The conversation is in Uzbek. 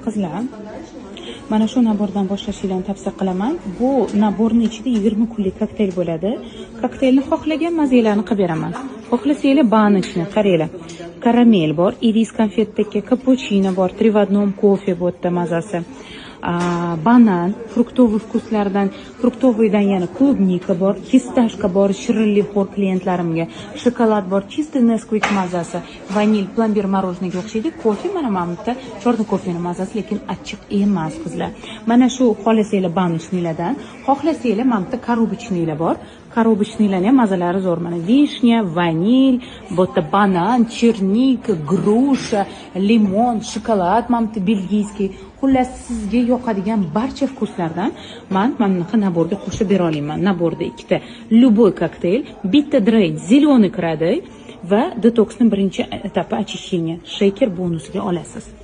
Qizlar, mana shu набор dan boshlashinglarni tavsiya qilaman. Bu набор ni ichida 20 kunlik kokteyl bo'ladi. Kokteylni xohlagan mazanglarni qilib beraman. Xohlasanglar, баночный, qaranglar. Karamel bor, iris konfetdagi, kapuchino bor, 3 в одном kofe bu yerda mazasi. Banan, фруктовый вкус lardan, фруктовый dan yana клубника bor, фисташка bor, shirinlik xo'r klientlarimga, shokolad bor, чистый Nesquik mazasi, vanil, plombir мороженое ga o'xshaydi, kofe mana bu yerda черный kofeni mazasi, lekin achchiq emas, qizlar. Mana shu xohlasanglar баночный lardan, xohlasanglar, mana bu yerda коробочный lar bor. Коробочный larning ham mazalari zo'r. Mana vishня, vanil, bu yerda banan, черника, груша, limon, shokolad, mana bu yerda бельгийский. Xullas, sizga yoqadigan barcha вкус lardan man mana bunaqa набор ga qo'shib bera olaman. Набор da ikkita любой kokteyl, bitta dry зеленый kiradi va detoksni birinchi etapi, очищение, шейкер bonusiga olasiz.